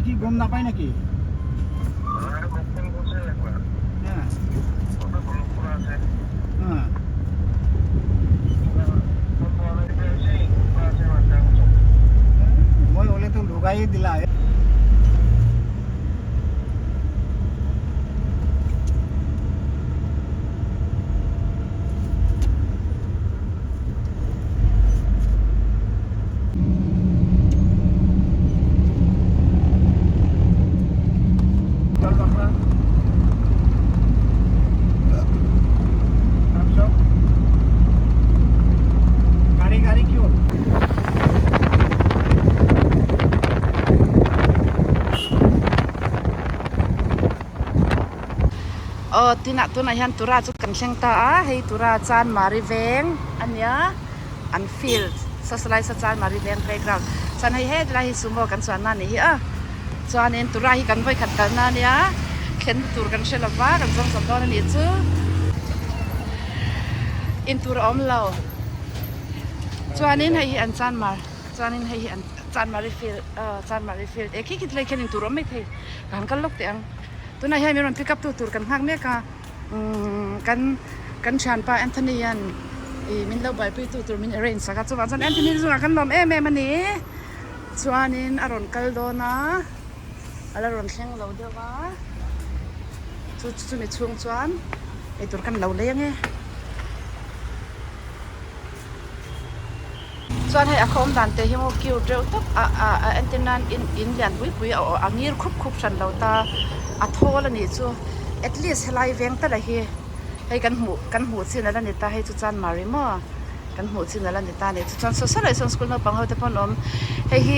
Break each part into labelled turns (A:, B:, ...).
A: কি গম নাপায় নাকি? হ্যাঁ হ্যাঁ, মই হ'লেতো লগাই দিলা। তাৰপিছত গাড়ী গাড়ী কি হ'ল?
B: Aw tinah tunah hian tura chu kan thleng ta a, hei tura Chanmari veng a nia an field socialise a Chanmari veng playground chuan hei hetlai hi sumo kan chuanna a nih hi a chuanin tura hi kan vawikhat kalna a nia thlenna tur kan hre lova kan zawng zawk dawn a nih chu intur a awm lo chuanin hei hi an Chanmar chuanin hei hi an Chanmari field aw Chanmari field e khi khi tilai khian intur a awm maithei ka han kal lawk teh ang. Tunah hian min rawn pick up tu tur kan nghak mek a, umm kan kan thianpa Anthony hian ih min lo buaipui tu tur min arrange sak a, chuvang chuan Anthony chungah kan lawm em em a ni. Chuanin a rawn kal dawn a, a la rawn thleng lo deuh a, chu chumi chhung chuan eitur kan lo lei ange. Chuan hei a khawm dan te hi maw cute reuh tawp a a a entir nan in in lian pui pui a a ngir khup khup hran lo ta a thawl a nih chu at least helai veng tal a hi hei kan hmuh kan hmuh chin ala ni ta hei chu chuan mari maw kan hmuh chin ala ni ta a ni chu chuan saw saw leh sawn school naupang ho te pawh an awm hei hi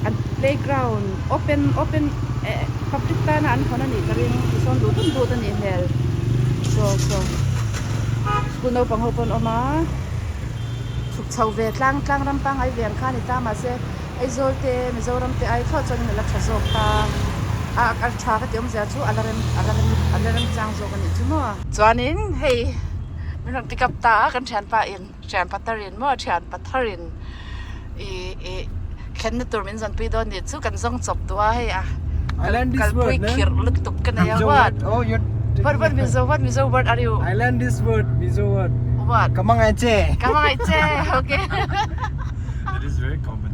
B: an playground open open eh public tana an hawn a nih ka ring tisawn duh dun dut a nih hmel saw saw school naupang ho pawh an awm a. Chhuk chho ve tlang tlang ram pangngai ve ang kha a ni ta mahse Aizawl te Mizoram te ai thlawh chuan in a la tha zawk ta a a tha ka ti awmzia chu a la rem a la rem a la rem chang zawk a nih chu maw. Chuanin hei min rawn pick up ta a kan thianpa in thian patharin maw thian patharin ih ih thlenna tur min zawnpui dawn nih chu kan zawng chawp duh a hei a kalpui khirh lutuk ka nei a what what what Mizo what Mizo word are you
C: I learn this word Mizo word
B: what
C: ka hmangaih che
B: ka hmangaih che okay
D: It is very common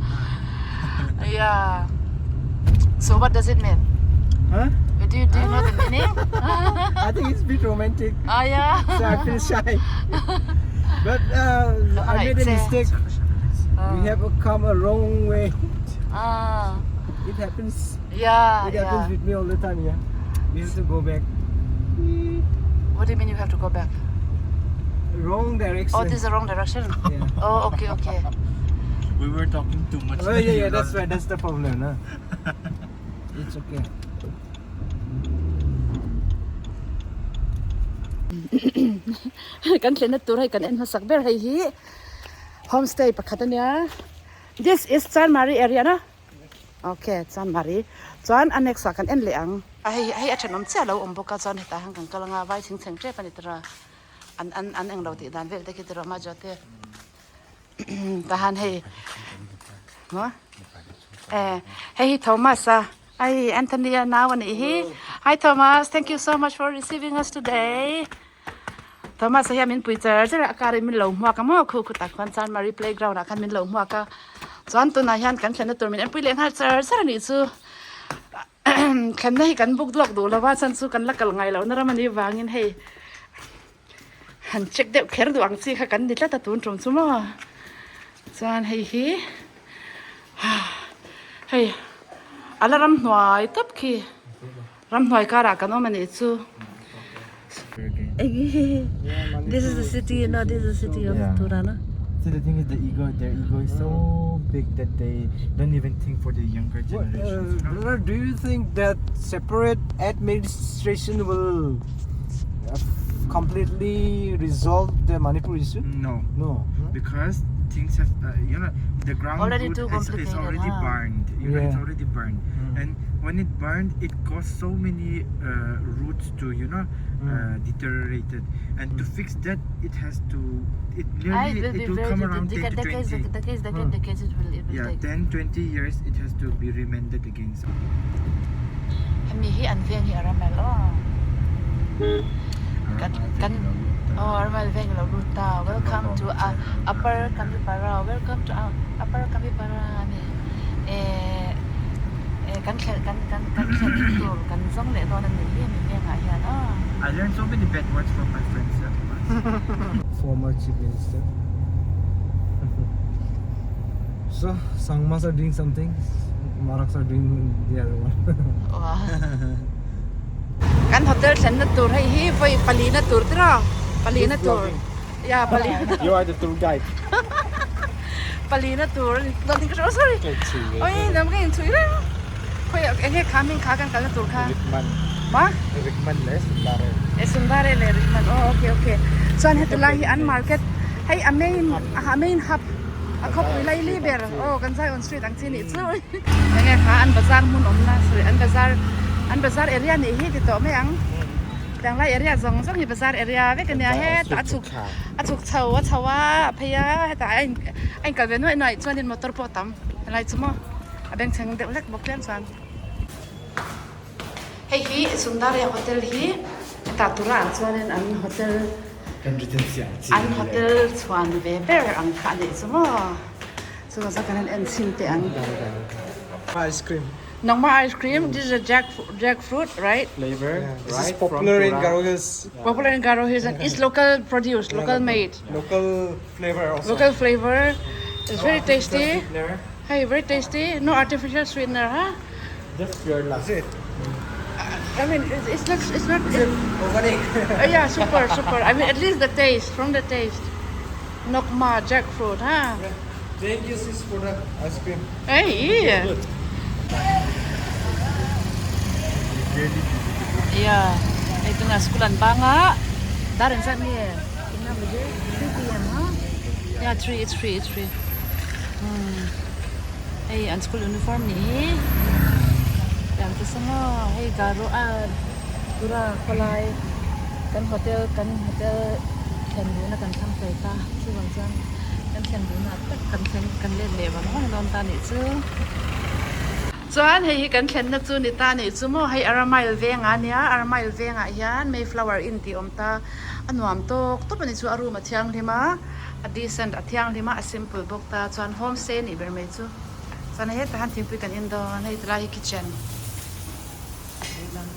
B: yeah so what does it mean
C: huh
B: do you do you know the meaning
C: I think it's a bit romantic
B: oh yeah
C: so I feel shy but uh, I made a mistake We have come a wrong way.
B: Ah.
C: It happens.
B: Yeah.
C: It happens
B: yeah.
C: with me all the time. Yeah. We have to go back.
B: What do you mean you have to go back?
C: Wrong direction.
B: Oh, this is the wrong direction.
C: Yeah.
B: Oh, okay, okay.
D: We were talking too much.
C: Oh yeah, yeah. That's right. That's the problem. Huh? It's okay.
B: Kan thlenna tur hei kan en hmasak ber hei hi Homestay pakhat a nia this is Chanmari area na okay Chanmari chuan a next ah kan en leh ang hei hei a thenawm chiah a lo awm bawk a chuan hetah hian kan kal anga vai chhing chheng tep a ni tira an an an englo tih dan vel te khi tiraw hma zawh te tahan hei maw eh hei hi Thomas a hei Anthony a nau a nih hi hi Thomas thank you so much for receiving us today. Thomas a hian min pui char char a a car in min lo hmuak a maw khu khutah khuan Chanmari playground ah khan min lo hmuak a chuan tunah hian kan thlenna tur min enpui leh nghal char char a nih chu thlenna hi kan book lawk duh lova chuan chu kan la kal ngai lohna ram a nih vangin hei han check deuh kher duh ang chi kha kan ni tlat a tun tum chu maw chuan hei hi hei a la ramhnuai tawp khi. Ramhnuai karah kan awm a nih chu. This is the city, no, this is the city of
D: Yeah.
B: Turana.
D: See, the thing is, the ego, their ego is so big that they don't even think for the younger
C: What,
D: generations. you know?
C: brother, do you think that separate administration will completely resolve the Manipur issue?
D: No,
C: No.
D: because things have, you know, the ground
B: Already
D: root
B: too
D: is
B: complicated,
D: already
B: huh?
D: burned. You know, it's
C: Yeah.
D: already burned.
C: Mm.
D: And When it burned, it caused so many uh, roots to you know uh, deteriorated, and to fix that, it has to it
B: Ah,
D: nearly
B: it will
D: it
B: be
D: will
B: very
D: come around 10 to
B: decades,
D: 20.
B: decades, decades, decades it will it will
D: Yeah,
B: take.
D: 10 20 years it has to be remended again. So
B: Hemi hi an veng hi a ram el aw. Kan kan aw a ram el veng lo lut ta. Welcome to upper Kamipara. Welcome to upper Kamipara ani. Eh eh kan thlen kan kan kan thlen tur kan zawng leh dawn a ni hi hemi vengah hian aw.
D: I learned so many bad words from my friends. Yeah.
C: Former chief minister. So Sangmas are doing something, Maraks are doing the other one.
B: Kan hotel thlenna tur hei hi vawi palina tur tiraw palina tur ya palina
D: You are the tour guide.
B: palina tur a ni dawt in ka hria sorry oi nam ka inchhui reng khawi eng nge kha hming kha kan kalna tur kha
D: Rikman.
B: Ma
D: Rikman leh Sundare.
B: E Sundare leh Rikman aw okay okay chuan heti lai hi an market hei a main a main hub a khawpui laili ber aw kan Zion street ang chi nih chu enge kha an bazar hmun awmna sorry an bazar an bazar area nih hi ti tawh mai ang tiang lai area zawng zawng hi bazar area vek ania hetah a chhuk a chhuk chho a chho a a phei a hetah a in a inkal ve nuaih nuaih chuanin motor pawh a tam helai chu maw a bengchheng deuh hlek bawk tlem chuan. Hei hi Sundaria hotel hi hetah tura ah chuanin an hotel an hotel chhuan ve ber ang kha a nih chu maw chuvang chuan kan han en chhin teh ang.
C: Ice cream.
B: Nangma ice cream this is a jack jackfruit right?
D: Flavor
C: This is popular in Garo Hills.
B: Popular in Garo Hills and it's local produce, local made.
C: Local flavor also.
B: Local flavor. It's very tasty. Hei very tasty no artificial sweetener ha.
D: Just pure love.
C: Is it?
B: I mean it's it's not it's not
C: Is it organic?
B: yeah super super I mean at least the taste from the taste. Nokma jackfruit ha.
C: Thank you sis for the ice cream.
B: Hey yeah. Yeah hei tunah school an bang a dar engzat nge 3 pm ha yeah 3 it's 3 it's 3 umm hei an school uniform nih hi tiang te saw maw hei garo a tura khawlai kan hotel kan hotel thlen duhna kan thlang fel ta chuvang chuan kan thlen duhna tak kan thleng kan let leh vang vang dawn ta nih chu. Chuan hei hi kan thlenna chu ni ta nih chu maw hei Aramail vengah ania Aramail vengah hian Mayflower Inn tih awm ta a nuam tawk tawp a ni chu a room a thianghlim a a decent a thianghlim a a simple bawk ta chuan homestay a nih ber mai chu chuan hei hetah hian thingpui kan in dawn hei tilai hi kitchen lehlam.